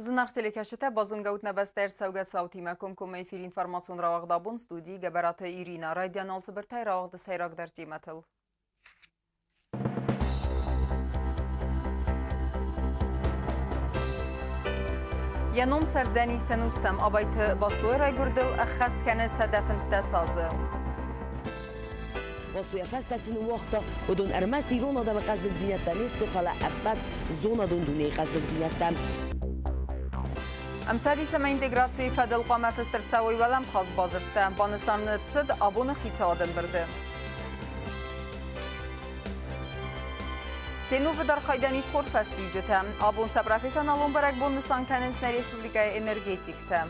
Зынаргъ телекӕсджытӕ, базонгӕ ут нӕ бӕстӕ ӕрцӕугӕ цаутимӕ комкоммӕ эфир информацион рауагъд абон студийы Гӕбӕраты Ирина. Райдиан алцыбыртӕй рауагъды сӕйрагдӕр темӕтыл. Йӕ ном цӕрдзӕни сӕнустӕм Абайты Васойы райгуырдыл ӕххӕст кӕны 115 азы. Васо йӕ фӕстӕ цы ныууагъта, уыдон ӕрмӕст ирон адӕмы хъӕздыгдзинӕдтӕ не сты, фӕлӕ ӕппӕт зонадон дунейы хъӕздыгдзинӕдтӕ. Ӕмцӕдис ӕмӕ интеграцийы фӕдыл хъуамӕ фыст ӕрцӕуой уӕлӕмхас бадзырдтӕ, банысан ӕрцыд абоны хицауады ӕмбырды. Се нувыд архайдӕн ис хорз фӕстиуджытӕ. Абон сӕ профессионалон бӕрӕгбон нысан кӕнынц нӕ республикӕйы энергетиктӕ.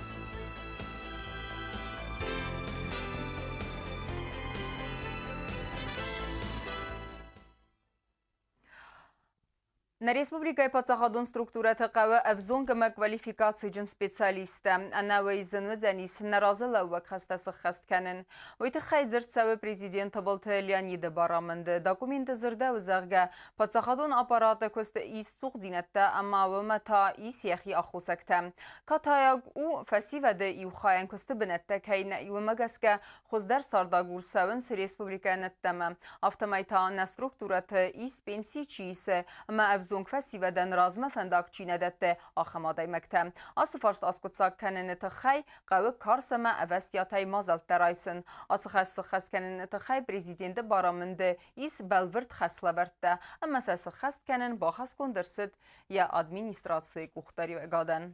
Нӕ республикӕйы паддзахадон структурӕты хъӕуы ӕвзонг ӕмӕ квалификациджын специалисттӕ. Ӕнӕуый зын уыдзӕнис нӕ разылӕууӕг хӕстӕ сыххӕст кӕнын. Уый тыххӕй дзырд цӕуы президент Тыбылты Леониды барамынды. Документы дзырдӕуы, зӕгъгӕ, паддзахадон аппараты куысты ис цухдзинӕдтӕ ӕмӕ уымӕ та ис йӕхи аххосӕгтӕ. Катайаг у, фӕсивӕды иу хайӕн куысты бынӕттӕ кӕй нӕй, уымӕ гӕсгӕ хуыздӕр цардагур цӕуынц республикӕйӕн ӕддӕмӕ. Афтӕмӕй та нӕ структурӕты ис пенси чи исы ӕмӕ ӕвзонг фӕсивӕдӕн размӕ фӕндаг чи нӕ дӕтты, ахӕм адӕймӕгтӕ. Ацы фарст аскъуыддзаг кӕныны тыххӕй хъӕуы карз ӕмӕ ӕвӕстиатӕй мадзӕлттӕ райсын. Ацы хӕс сыххӕст кӕныны тыххӕй президенты барамынды ис бӕлвырд хӕслӕвӕрдтӕ ӕмӕ сӕ сыххӕст кӕнын бахӕсгонд ӕрцыд йӕ администрацийы къухдариуӕгадӕн.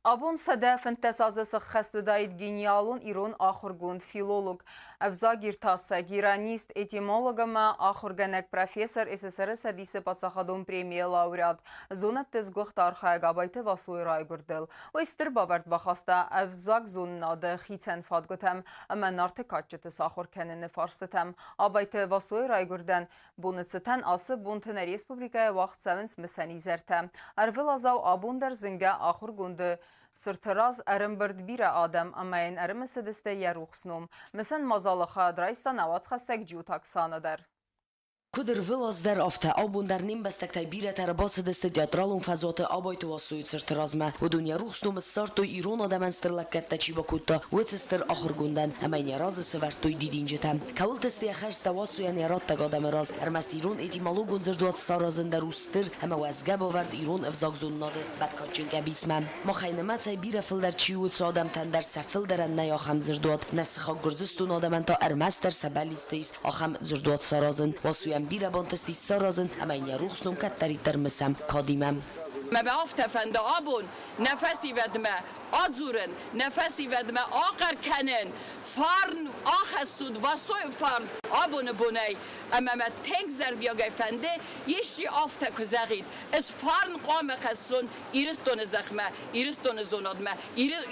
Абон 115 азы сыххӕст уыдаид гениалон ирон ахуыргонд, филолог, ӕвзагиртасӕг, иранист, этимолог ӕмӕ ахуыргӕнӕг, профессор, СССР-ы Цӕдисы паддзахадон премийы лауреат, зонӕдты сгуыхт архайӕг Абайты Васойы райгуырдыл. Уый стыр бавӕрд бахаста ӕвзагзонынады хицӕн фадгуытӕм ӕмӕ Нарты кадджыты сахуыр кӕныны фарстытӕм. Абайты Васойы райгуырдӕн Боны цытӕн ацы бонты нӕ республикӕйы уагъд цӕуынц мысӕн изӕртӕ. Ӕрвылазау абон дӕр зынгӕ ахуыргонды цырты раз ӕрӕмбырд бирӕ адӕм ӕмӕ йын ӕрымысыдысты йӕ рухс ном. Мысӕн мадзалы хайад райста нӕ уацхӕссӕг Джиоты Оксана дӕр. Куыд ӕрвылаз дӕр, афтӕ абон дӕр не мбӕстӕгтӕй бирӕтӕ ӕрбацыдысты театралон фӕзуаты Абайты Уасойы цырты размӕ. Уыдон йӕ рухс ном ссардтой, ирон адӕмӕн стыр лӕггӕдтӕ чи бакодта, уыцы стыр ахуыргондӕн ӕмӕ йын йӕ разы сӕвӕрдтой дидинджытӕ. Кӕуылты сты йӕ хӕрзтӕ Уасойӕн йӕ раттӕг адӕмы раз, ӕрмӕст ирон этимологон дзырдуат саразын дӕр у стыр ӕмӕ уӕзгӕ бавӕрд ирон ӕвзагзонынады бӕркадджын къӕбицмӕ. Махӕй нымӕцӕй бирӕ фылдӕр чи у, уыцы адӕмтӕн дӕр сӕ фылдӕрӕн нӕй ахӕм дзырдуат, нӕ сыхаг Гуырдзыстоны адӕмӕн та ӕрмӕстдӕр сӕ бӕллицты ис ахӕм дзырдуат саразын. Уасойӕн бирӕ бантыстис саразын ӕмӕ йын йӕ рухс ном кӕддӕриддӕр мысӕм кадимӕ. Мӕ афтӕ фӕнды абон нӕ фӕсивӕдмӕ адзурын, нӕ фӕсивӕдмӕ ахъӕр кӕнын, фарн ахӕссут Васойы фарн абоны бонӕй, ӕмӕ мӕ тынг зӕрдиагӕй фӕнды, исчи афтӕ куы зӕгъид, ӕз фарн хъуамӕ хӕссон Ирыстоны зӕхмӕ, Ирыстоны зонадмӕ,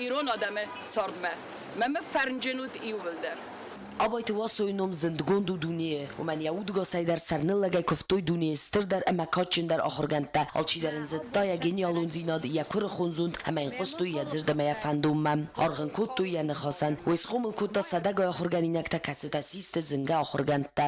ирон адӕмы цардмӕ. Мӕ мӕ фӕрнджын ут иууылдӕр. Абайты Уасойы ном зындгонд у дунейы, уымӕн йӕ удгасӕй дӕр сӕрныллӕгӕй куывтой дунейы стырдӕр ӕмӕ кадджындӕр ахуыргӕндтӕ, алчидӕр ын зыдта йӕ гениалондзинад, йӕ куырыхон зонд ӕмӕ йын хъуыстой йӕ дзырд ӕмӕ йӕ фӕндонмӕ. Аргъ ын кодтой йӕ ныхасӕн. Уый схъомыл кодта сӕдӕгай ахуыргӕнинӕгтӕ, кӕцытӕ систы зынгӕ ахуыргӕндтӕ.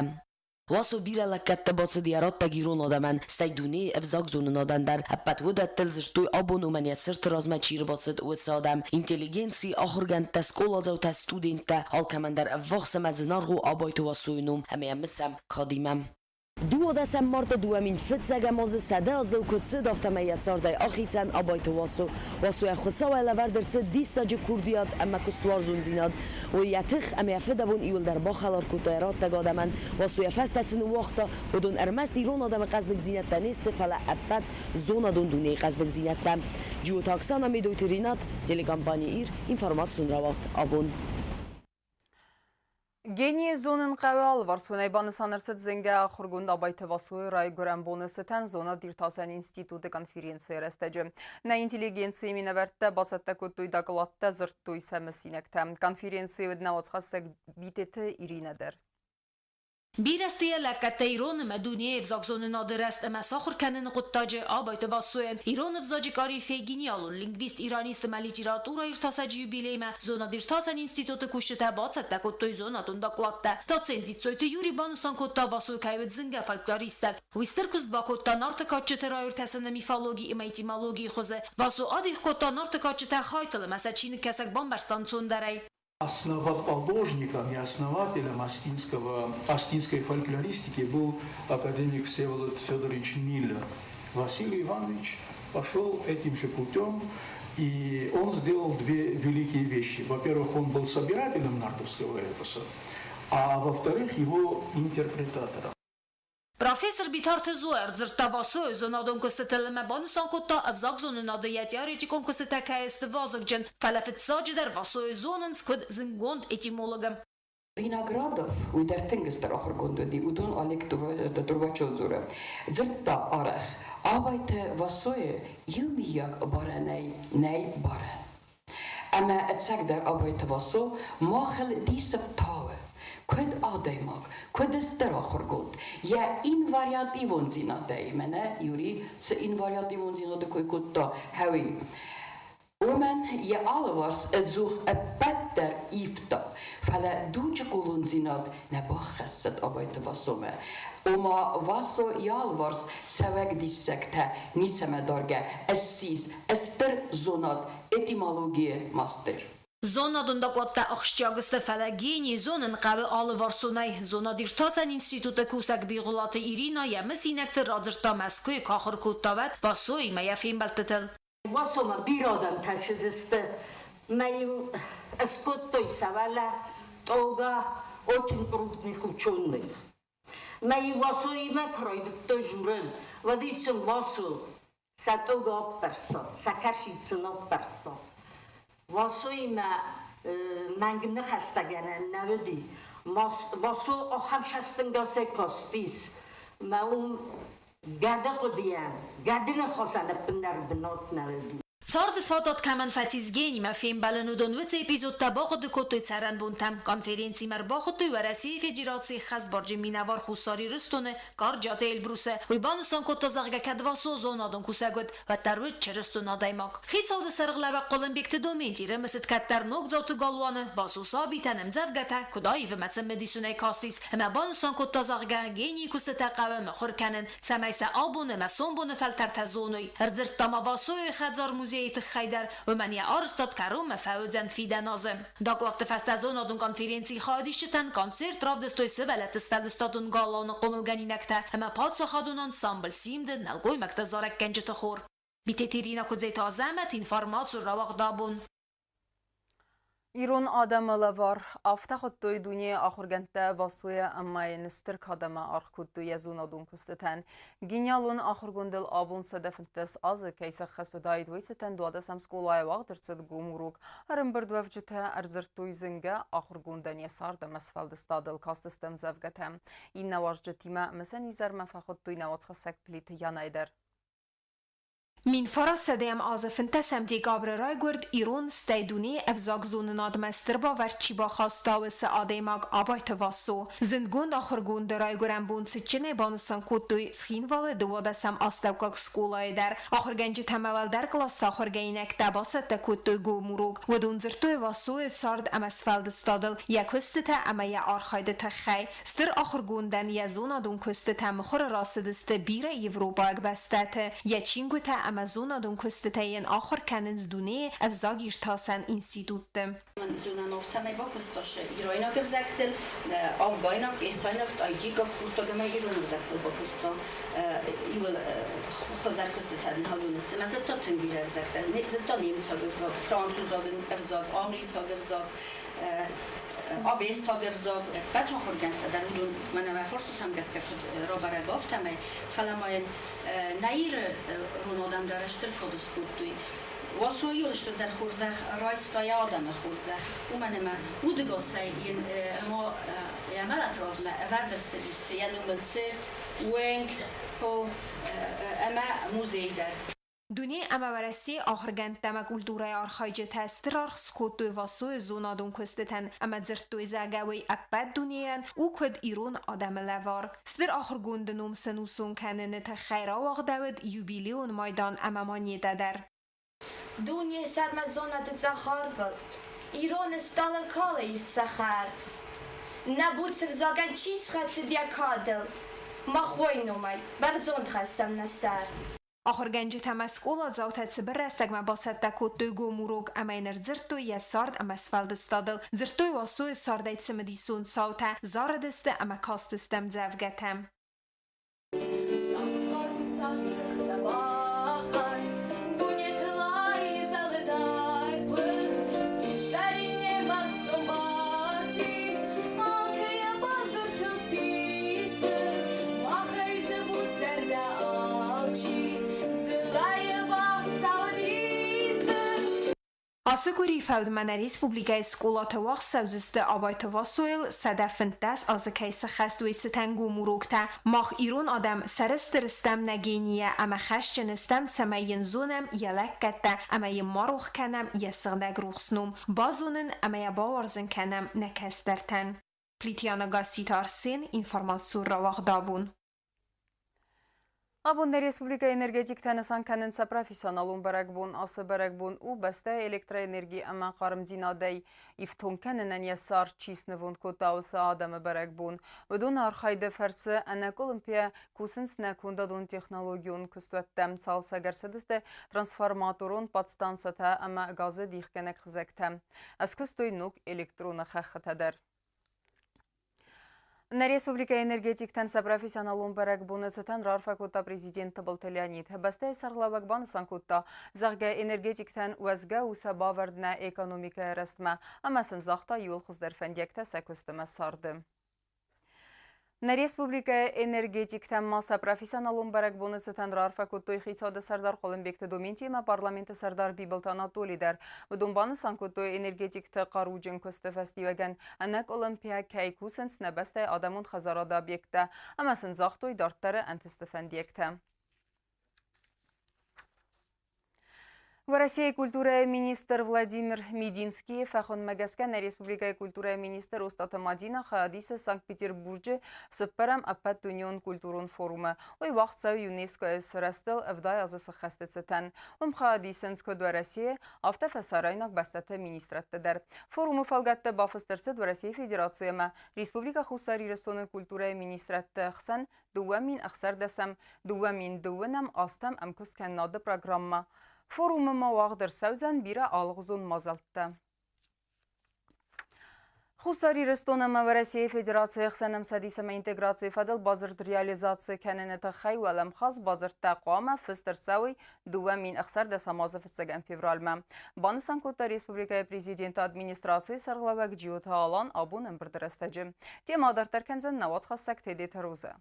Васо бирӕ лӕггӕдтӕ бацыд йӕ раттӕг ирон адӕмӕн, стӕй дунейы ӕвзагзонынадӕн дӕр. Ӕппӕт уыдӕттыл дзырдтой абон уымӕн йӕ цырты размӕ чи ӕрбацыд, уыцы адӕм, интеллигенци, ахуыргӕндтӕ, скъоладзаутӕ, студенттӕ, алкӕмӕн дӕр ӕввахс ӕмӕ зынаргъ у Абайты Васойы ном ӕмӕ йӕ мысӕм кадимӕ. Дыууадӕсӕм марты 2000 фыццӕгӕм азы 100 азыл куыд цыд, афтӕмӕй йӕ цардӕй ахицӕн Абайты Васо. Васойӕ Хуыцауӕй лӕвӕрд ӕрцыд диссаджы курдиат ӕмӕ куыстуарзондзинад. Уый йӕ тых ӕмӕ йӕ фыдӕбон иуылдӕр бахӕлар кодта йӕ раттӕг адӕмӕн. Васо йӕ фӕстӕ цы ныууагъта, уыдон ӕрмӕст ирон адӕмы хъӕздыгдзинӕдтӕ не сты, фӕлӕ ӕппӕт зонадон дунейы хъӕздыгдзинӕдтӕ. Джиоты Оксана, Медойты Ринат, телекомпани Ир, информацион рауагъд Абон. Генийы зонын хъӕуы алыварсонӕй банысан ӕрцыд зынгӕ ахуыргонд Абайты Васойы райгуырӕн боны цытӕн зонад-иртасӕн институты конференцийы рӕстӕджы. Нӕ интеллигенцийы минӕвӕрттӕ бацӕттӕ кодтой докладтӕ, дзырдтой сӕ мысинӕгтӕ. Конференцийы уыд нӕ уацхӕссӕг Битеты Иринӕ дӕр. Бирӕ сты йӕ лӕггӕдтӕ ирон ӕмӕ дунейы ӕвзагзонынады рӕзт ӕмӕ сахуыр кӕныны хъуыддаджы Абайты Вассойӕн. Ирон ӕвзаджы корифей, гениалон лингвист, иранист ӕмӕ литературӕиртасӕджы юбилеймӕ Зонад-иртасӕн институты кусджытӕ бацӕттӕ кодтой зонадон докладтӕ. Доцент Дзиццойты Юри банысан кодта, Вассо кӕй уыд зынгӕ фольклорист дӕр. Уый стыр куыст бакодта Нарты кадджыты раиртасыны мифологи ӕмӕ этимологийы хуызы. Вассо адих кодта Нарты кадджытӕ хайтыл ӕмӕ сӕ чиныгкӕсӕг бамбӕрста ӕнцондӕрӕй. Основоположником и основателем остинской фольклористики был академик Всеволод Федорович Миллер. Василий Иванович пошел этим же путем, и он сделал две великие вещи. Во-первых, он был собирателем нартовского эпоса, а во-вторых, его интерпретатором. Профессор Битарты Зоя ӕрдзырдта Васойы зонадон куыстытыл ӕмӕ банысан кодта, ӕвзагзонынады йӕ теоретикон куыстытӕ кӕй сты вазыгджын, фӕлӕ фыццаджыдӕр Васойы зонынц куыд зындгонд этимологы. Виноградов, уый дӕр тынг стыр ахуыргонд уыди, уыдон Олег Турбачев дзуры. Дзырдта арӕх, Абайты Васойы иумийаг барӕнӕй нӕй барӕн. Ӕмӕ ӕцӕгдӕр Абайты Васо махыл дисы фтауы, куыд адӕймаг, куыд стыр ахуыргонд, йӕ инвариативондзинадӕй, мӕнӕ Юрий цы инвариативондзинады кой кодта, хӕуи. Уымӕн йӕ алыварс ӕдзух ӕппӕт дӕр ивта, фӕлӕ дуджы хъулондзинад нӕ баххӕссыд Абайты Васомӕ. Ома Васо йӕ алыварс цӕуӕг диссӕгтӕ ницӕмӕ даргӕ ссис стыр зонад этимологийы мастер. Зонадон докладтӕ ахсджиаг сты, фӕлӕ гений зонын хъӕуы алыварсонӕй. Зонад-иртасӕн институты кусӕг Бигъуылаты Иринӕ йӕ мысинӕгты радзырдта Мӕскуыйы куы ахуыр кодта, уӕд Васоимӕ йӕ фембӕлдтытыл. Васомӕ бирӕ адӕмтӕ цыдысты, мӕ-иу скодтой сӕ уӕлӕ тъога очень крупных ученых. Мӕ-иу Васоимӕ куы райдыдтой дзурын, уӕд-иу сын Васо сӕ тъога аппӕрста, сӕ кӕрсид сын аппӕрста. Васоимӕ мӕнг ныхӕстӕгӕнӕн нӕ уыди. Васо ахӕм цӕстӕнгасӕй кастис, мӕ уым гӕды хъуыдыйӕн, гӕды ныхасӕн ӕппындӕр бынат нӕ уыди. Царды фадат кӕмӕн фӕцис генимӕ фембӕлын, уыдон уыцы эпизодтӕ бахъуыды кодтой цӕрӕнбонтӕм. Конференцимӕ ӕрбахуыдтой Уӕрӕсейы Федерацийы хӕсбарджын минӕвар Хуссар Ирыстоны Карджаты Эльбрусы. Уый банысан кодта, зӕгъгӕ, кӕд Васо зонадон кусӕг уыд, уӕддӕр уыд чырыстон адӕймаг. Хицауады сӕргълӕууӕг Хъуылымбегты Доменти рымысыд кӕддӕр ногдзауты галуаны Васо сабитӕн ӕмдзӕвгӕтӕ куыд аив ӕмӕ цымыдисонӕй кастис, ӕмӕ банысан кодта, зӕгъгӕ, генийы куыстытӕ хъӕуы мыхуыр кӕнын, цӕмӕй сӕ абон ӕмӕ сомбоны фӕлтӕртӕ зоной. Ӕрдзырдта ма Васойы хӕдзар-музейы тыххӕй дӕр, уымӕн йӕ арӕзтад кӕронмӕ фӕуыдзӕн фидӕн азы. Докладты фӕстӕ зонадон конференцийы хайадисджытӕн концерт равдыстой сывӕллӕтты сфӕлдыстадон галуаны хъомылгӕнинӕгтӕ ӕмӕ паддзахадон ансамбль Симды нӕлгоймӕгты зарӕггӕнджыты хор. Битеты Ирина Куыдзеты Азӕмӕт, информацион рауагъд абон. Ирон адӕмы лӕвар афтӕ хуыдтой дунейы ахуыргӕндтӕ Васойӕ ӕмӕ йын стыр кадӕмӕ аргъ кодтой йӕ зонадон куыстытӕн. Гениалон ахуыргондыл абон 115 азы кӕй сӕххӕст уыдаид, уый цытӕн 12-ӕм скъолайы уагъд ӕрцыд гом урок. Ӕрӕмбырдуӕвджытӕ ӕрдзырдтой зынгӕ ахуыргондӕн йӕ цард ӕмӕ сфӕлдыстадыл, кастысты ӕмдзӕвгӕтӕ. Иннӕ уазджытимӕ мысӕн изӕрмӕ фӕхуыдтой нӕ уацхӕссӕг Плиты Янайы дӕр. 1900 азы 15 декабры райгуырд ирон, стӕй дунейы ӕвзагзонынадмӕ стыр бавӕрд чи бахаста, уыцы адӕймаг Абайты Васо. Зындгонд ахуыргонды райгуырӕн бон цытджынӕй банысан кодтой Цхинвалы 12-ӕм астӕуккаг скъолайы дӕр. Ахуыргӕнджытӕ ӕмӕ уӕлдӕр къласты ахуыргӕнинӕгтӕ бацӕттӕ кодтой гом урок. Уыдон дзырдтой Васойы цард ӕмӕ сфӕлдыстадыл, йӕ куыстытӕ ӕмӕ йӕ архайды тыххӕй. Стыр ахуыргондӕн йӕ зонадон куыстытӕ мыхуыры рацыдысты бирӕ европаг бӕстӕты. Йӕ чингуытӕ ӕмӕ зонадон куыстытӕ йын ахуыр кӕнынц дунейы ӕвзагиртасӕн институтты. Зонӕн бакуыста ирайнаг ӕвзӕгтыл, афгайнаг, персайнаг, таджикаг, курдаг ӕмӕ ирон ӕвзӕгтыл бакуыста. Иуыл хуыздӕр куыстытӕ нын уыдысты. Мӕ зыдта тынг бирӕ ӕвзӕгтӕ. Зыдта немыцаг ӕвзаг, французаг ӕвзаг, англисаг ӕвзаг, авестаг ӕвзаг. Ӕппӕт ахуыргӕндтӕ дӕр уыдон мӕнӕ мӕ фарстытӕм гӕсгӕ куыд рабӕрӕг, афтӕмӕй, фӕлӕ ма йын нӕ Иры рон адӕм дӕр стыр кад скодтой. Васойы стырдӕр хорзӕх райста йӕ адӕмы хорзӕх, уымӕн ӕмӕ удыгасӕй йын ма йӕ мӕлӕты размӕ ӕвӕрд ӕрцыдис йӕ номыл цырт, уынг, ӕмӕ музей дӕр. Дуне ӕмӕ Уӕрӕсейы ахуыргӕндтӕ ӕмӕ культурӕйы архайджытӕ стыр аргъ скодтой Васойы зонадон куыстытӕн ӕмӕ дзырдтой, зӕгъгӕ, уый ӕппӕт дунейӕн у куыд ирон адӕмы лӕвар. Стыр ахуыргонды ном сӕнусон кӕныны тыххӕй рауагъдӕуыд юбилейон майдан ӕмӕ монетӕ дӕр. Дуне сӕрмӕ зонады цъӕх арвыл, Ирон ыстъалы калы ирд цӕхӕр. Нӕ буц ӕвзагӕн чи схӕцыд йӕ кадыл, Мах уый номӕй бӕрзонд хӕссӕм нӕ сӕр. Ахуыргӕнджытӕ ӕмӕ скъоладзаутӕ цыбыр рӕстӕгмӕ бацӕттӕ кодтой гом урок ӕмӕ йын ӕрдзырдтой йӕ цард ӕмӕ сфӕлдыстадыл, дзырдтой Васойы цардӕй цымыдисон цаутӕ, зарыдысты ӕмӕ кастысты ӕмдзӕвгӕтӕ. Цас хъару, цас тыхтӕ бахардз, дунетыл айзӕлыдай хъуыст. Зӕринӕ мӕрддзон баци, алкӕй йӕ базыртыл сисы, махӕй дзы буцзӕрдӕ алчи, дзыллӕйы бафтауы дисы. Ацы къуыри фӕудмӕ нӕ республикӕйы скъолаты уагъд цӕудзысты Абайты Васойыл 115 азы кӕй сыххӕст, уый цытӕн гом уроктӕ. Мах, ирон адӕм, сӕрыстыр стӕм нӕ генийӕ ӕмӕ хӕсджын стӕм, цӕмӕй йын зонӕм йӕ лӕггӕдтӕ ӕмӕ йын ма рох кӕнӕм йӕ сыгъдӕг рухс ном, базонын ӕмӕ йӕ бауарзын кӕнӕм нӕ кӕстӕртӕн. Плитиана Гасситы Арсен, информацион рауагъдабон. Абон нӕ республикӕйы энергетиктӕ нысан кӕнынц сӕ профессионалон бӕрӕгбон. Ацы бӕрӕгбон у бӕстӕйы электроэнерги ӕмӕ хъармдзинадӕй ифтонг кӕнынӕн йӕ цард чи снывонд кодта, уыцы адӕмы бӕрӕгбон. Уыдоны архайды фӕрцы ӕнӕкъуылымпыйӕ кусынц нӕ кондадон-технологион куыстуӕттӕ, цалцӕг ӕрцыдысты трансформаторон подстанцӕтӕ ӕмӕ газы дихгӕнӕг хызӕгтӕ. Ӕскуыстой ног электроны хӕххытӕ дӕр. Нӕ республикӕйы энергетиктӕн сӕ профессионалон бӕрӕгбоны цытӕн раарфӕ кодта президент Тыбылты Леонид. Бӕстӕйы сӕргълӕууӕг банысан кодта, зӕгъгӕ, энергетиктӕн уӕзгӕ у сӕ бавӕрд нӕ экономикӕйы рӕзтмӕ ӕмӕ сын загъта иууыл хуыздӕр фӕндиӕгтӕ сӕ куыстмӕ царды. Нӕ республикӕйы энергетиктӕн ма сӕ профессионалон бӕрӕгбоны цытӕн раарфӕ кодтой хицауады сӕрдар Хъуылымбегты Доменти ӕмӕ парламенты сӕрдар Бибылты Анатоли дӕр. Уыдон банысан кодтой энергетикты хъаруджын куысты фӕстиуӕгӕн ӕнӕкъуылымпыйӕ кӕй кусынц нӕ бӕстӕйы адӕмон хӕдзарады объекттӕ ӕмӕ сын загътой дарддӕры ӕнтысты фӕндиӕгтӕ. Уӕрӕсейы культурӕйы министр Владимир Мединскийы фӕхуындмӕ гӕсгӕ нӕ республикӕйы культурӕйы министр Остъаты Мадина хайад исы Санкт-Петербурджы цыппӕрӕм ӕппӕтдунеон культурон форумы. Уый уагъд цӕуы ЮНЕСКО-йы сырӕзтыл 70 азы сыххӕсты цытӕн. Уым хайад исынц куыд Уӕрӕсейы, афтӕ фӕсарӕйнаг бӕстӕты министрадты дӕр. Форумы фӕлгӕтты бафыст ӕрцыд Уӕрӕсейы Федераци ӕмӕ Республикӕ Хуссар Ирыстоны культурӕйы министрадты хсӕн 2016-ӕм, 2009-ӕм азтӕм ӕмкуысткӕнынады программӕ. Форумы ма уагъд ӕрцӕудзӕн бирӕ алыгъуызон мадзӕлттӕ. Хуссар Ирыстон ӕмӕ Уӕрӕсейы Федерацийы ӕхсӕн ӕмцӕдис ӕмӕ интеграцийы фӕдыл бадзырд реализаци кӕныны тыххӕй уӕлӕмхас бадзырдтӕ хъуамӕ фыст ӕрцӕуой 2016 азы фыццӕгӕм февралмӕ. Банысан кодта республикӕйы президенты администрацийы сӕргълӕууӕг Джиоты Алан абон ӕмбырды рӕстӕджы. Темӕ адарддӕр кӕндзӕн нӕ уацхӕссӕг Тедеты Розӕ.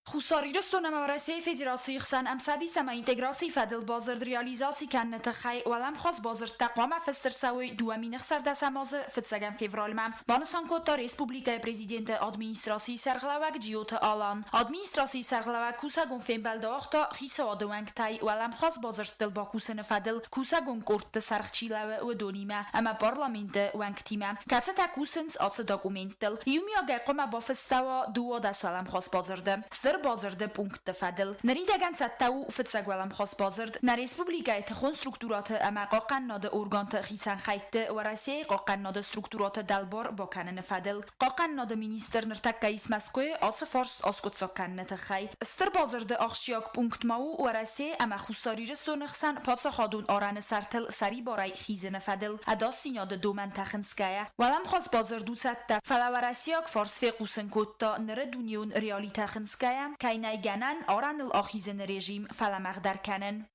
Хуссар Ирыстон ӕмӕ Уӕрӕсейы Федерацийы хсӕн ӕмцӕдис ӕмӕ интеграцийы фӕдыл бадзырд реализаци кӕныны тыххӕй уӕлӕмхас бадзырдтӕ хъуамӕ фыст ӕрцӕуой 2016 азы фыццӕгӕм февралмӕ, банысан кодта республикӕйы президенты администрацийы сӕргълӕууӕг Джиоты Алан. Администрацийы сӕргълӕууӕг кусӕгон фембӕлд ауагъта хицауады уӕнгтӕй уӕлӕмхас бадзырдтыл бакусыны фӕдыл кусӕгон къордты сӕргъ чи лӕууы, уыдонимӕ ӕмӕ парламенты уӕнгтимӕ, кӕцытӕ кусынц ацы документтыл. Иумиагӕй хъуамӕ бафыстӕуа 12 уӕлӕмхас бадзырды стыр бадзырды пунктты фӕдыл. Ныридӕгӕн цӕттӕ у фыццаг уӕлӕмхас бадзырд нӕ республикӕйы тыхон структурӕты ӕмӕ хъахъхъӕнынады органты хицӕн хӕйтты Уӕрӕсейы хъахъхъӕнынады структурӕты дӕлбар бакӕныны фӕдыл. Хъахъхъӕнынады министр ныртӕккӕ ис Мӕскуыйы ацы фарст аскъуыддзаг кӕныны тыххӕй. Стыр бадзырды ахсджиаг пункт ма у Уӕрӕсе ӕмӕ Хуссар Ирыстоны хсӕн паддзахадон арӕны сӕртыл сӕрибарӕй хизыны фӕдыл ӕдасдзинады домӕнтӕ хынцгӕйӕ. Уӕлӕмхас бадзырд у цӕттӕ, фӕлӕ уӕрӕсейаг фарс фехъусын кодта, ныры дунеон реалитӕ хынцгӕйӕ, кӕй нӕй гӕнӕн арӕныл ахизыны режим фӕлӕмӕгъдӕр кӕнын.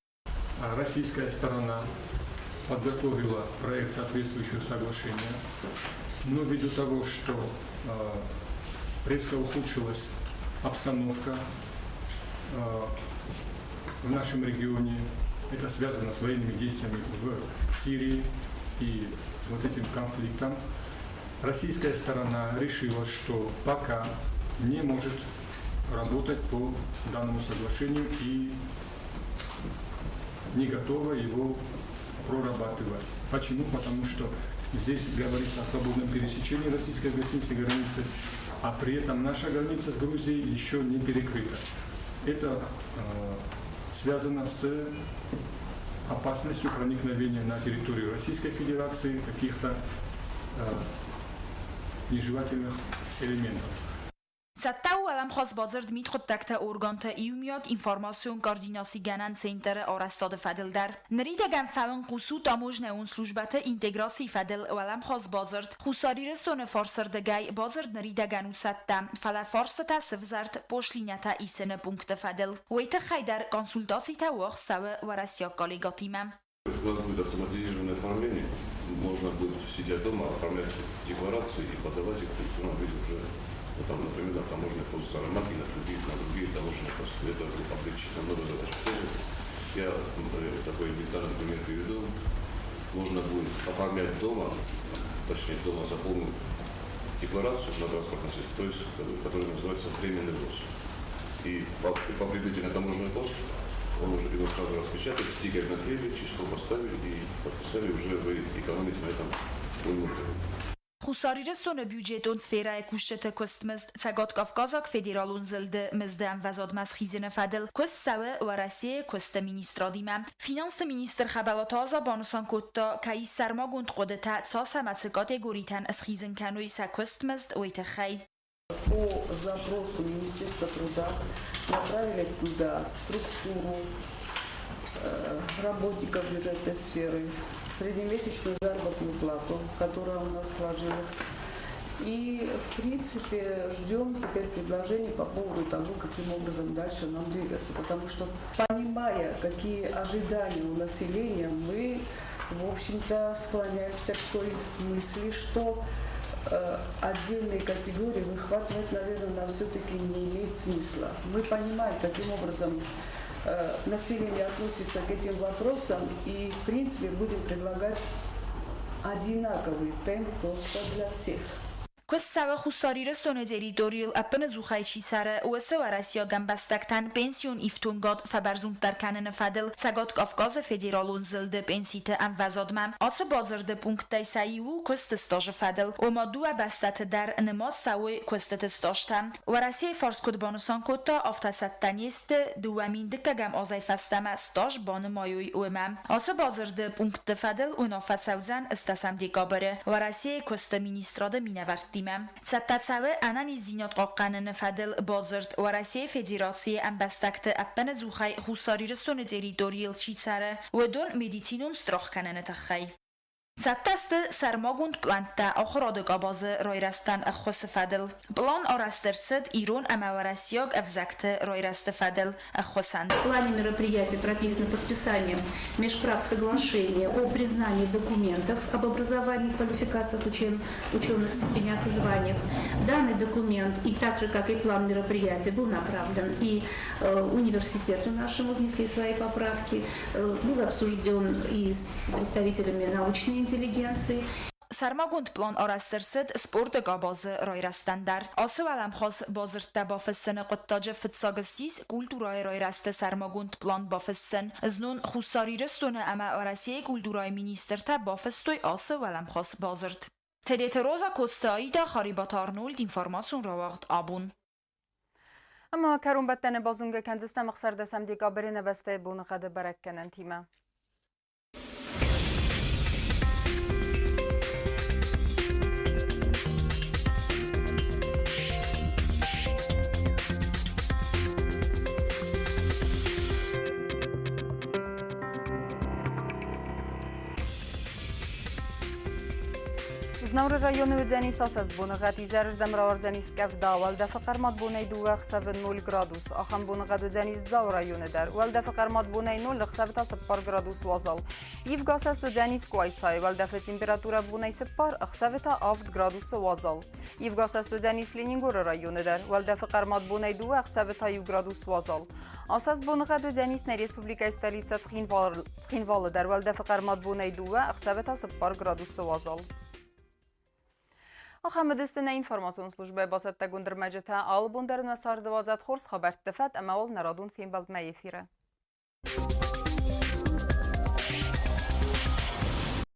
Российская сторона подготовила проект соответствующего соглашения, но ввиду того, что резко ухудшилась обстановка в нашем регионе, это связано с военными действиями в Сирии и вот этим конфликтом, российская сторона решила, что пока не может работать по данному соглашению и не готова его прорабатывать. Почему? Потому что здесь говорится о свободном пересечении российско-грузинской границы, а при этом наша граница с Грузией еще не перекрыта. Это связано с опасностью проникновения на территорию Российской Федерации каких-то нежелательных элементов. Цӕттӕ у уӕлӕмхас бадзырд мидхъуыддӕгты органты иумиаг информацион координацигӕнӕн центры арӕзтады фӕдыл дӕр. Ныридӕгӕн фӕуынхъус у таможнӕйон службӕты интеграцийы фӕдыл уӕлӕмхас бадзырд. Хуссар Ирыстоны фарсырдыгӕй бадзырд ныридӕгӕн у цӕттӕ, фӕлӕ фарстытӕ сывзӕрд пошлинӕтӕ исыны пункты фӕдыл. Уый тыххӕй дӕр консультацитӕ уагъд цӕуы уӕрӕсейаг коллегӕтимӕ. У нас будет автоматизированное оформление. Можно будет, сидя дома, оформлять декларации и подавать их в электронном виде уже, ну, там, например, на таможенный пост Сарамаки, на другие таможенные посты. Это облегчит намного задачу. Я, например, такой элементарный пример приведу. Можно будет оформлять дома, точнее, дома заполнить декларацию на транспортное средство, то есть, которая называется временный ввоз. И по прибытии на таможенный пост он уже его сразу распечатает, стикер наклеили, число поставили и подписали, уже вы экономите на этом уйму времени. Хуссар Ирыстоны бюджетон сферӕйы кусджыты куыстмызд Цӕгат-Кавказаг федералон зылды мызды ӕмвӕзадмӕ схизыны фӕдыл куыст цӕуы Уӕрӕсейы куысты министрадимӕ. Финансты министр Хӕбӕлаты Аза банысан кодта, кӕй ис сӕрмагонд хъуыдытӕ, цас ӕмӕ цы категоритӕн схизын кӕной сӕ куыстмызд, уый тыххӕй. По запросу Министерства труда направили туда структуру работников бюджетной сферы, среднемесячную заработную плату, которая у нас сложилась. И, в принципе, ждем теперь предложений по поводу того, каким образом дальше нам двигаться. Потому что, понимая, какие ожидания у населения, мы, в общем-то, склоняемся к той мысли, что отдельные категории выхватывать, наверное, нам все-таки не имеет смысла. Мы понимаем, каким образом население относится к этим вопросам и, в принципе, будем предлагать одинаковый темп роста для всех. Куыст цӕуы Хуссар Ирыстоны территорийыл ӕппынӕдзухӕй чи цӕры, уыцы уӕрӕсейаг ӕмбӕстӕгтӕн пенсион ифтонгад фӕбӕрзонддӕр кӕныны фӕдыл Цӕгат Кавказы федералон зылды пенситы ӕмвӕзадмӕ. Ацы бадзырды пункттӕй сӕ иу у куысты стажы фӕдыл, ома дыууӕ бӕстӕты дӕр нымад цӕуой куыстыты стажтӕ. Уӕрӕсейы фарс куыд банысан кодта, афтӕ цӕттӕ не сты, 2002-ӕм азӕй фӕстӕмӕ стаж банымайой, уымӕ. Ацы бадзырды пунктты фӕдыл уынаффӕ цӕудзӕн ӕстдӕсӕм декабры Уӕрӕсейы куысты министрады минӕвӕрттимӕ. Цӕттӕ цӕуы ӕнӕниздзинад хъахъхъӕныны фӕдыл бадзырд Уӕрӕсейы Федерацийы ӕмбӕстӕгты ӕппынӕдзухӕй Хуссар Ирыстоны территорийыл чи цӕры, уыдон медицинон страх кӕныны тыххӕй. Цӕттӕ сты сӕрмагонд пълӕнттӕ ахуырады къабазы райрӕзтӕн ӕххуысы фӕдыл. Пълан арӕзт ӕрцыд ирон ӕмӕ уӕрӕсейаг ӕвзӕгты райрӕзты фӕдыл ӕххуысӕн. В плане мероприятий прописано подписание межправ соглашения о признании документов об образовании и квалификациях ученых степенях и званиях. Данный документ, и так же, как и план мероприятий, был направлен и университету нашему, внесли свои поправки, был обсужден и с представителями научной интеллигенции. Сӕрмагонд пълан арӕзт ӕрцыд спорты къабазы райрӕзтӕн дӕр. Ацы уӕлӕмхас бадзырдтӕ бафыссыны хъуыддаджы фыццаг ссис культурӕйы райрӕзты сӕрмагонд пълан бафыссын. Знон Хуссар Ирыстоны ӕмӕ Уӕрӕсейы культурӕйы министртӕ бафыстой ацы уӕлӕмхас бадзырд. Тедеты Роза, Коцты Аида, Харибаты Арнольд, информацион рауагъд Абон. Ӕмӕ кӕронбӕттӕны базонгӕ кӕндзыстӕм 16 декабры нӕ бӕстӕйы боныхъӕды бӕрӕггӕнӕнтимӕ. Знауыры районы уыдзӕнис асӕст боныгъӕд, изӕрырдӕм рауардзӕнис къӕвда, уӕлдӕфы хъӕрмад бонӕй дыууӕ ӕхсӕвы 0 градус. Ахӕм боныгъӕд уыдзӕнис Дзауы районы дӕр. Уӕлдӕфы хъӕрмад бонӕй 0, ӕхсӕвы та 4 градус уазал. Ивгӕ асӕст уыдзӕнис Къуайсайы, уӕлдӕфы температурӕ бонӕй 4, ӕхсӕвы та 7 градусы уазал. Ивгӕ асӕст уыдзӕнис Ленингоры районы дӕр. Уӕлдӕфы хъӕрмад бонӕй 2, ӕхсӕвы та 1 градус уазал. Асӕст боныгъӕд уыдзӕнис нӕ республикӕйы столицӕ Цхинвалы дӕр. Уӕлдӕфы хъӕрмад бонӕй 2, ӕхсӕвы та 4 градусы уазал. Ахӕм уыдысты нӕ информацион службӕйы бацӕттӕгонд ӕрмӕджытӕ. Алы бон дӕр нӕ царды уадзӕд хорз хабӕртты фӕд ӕмӕ уал нӕ радон фембӕлдмӕ эфиры.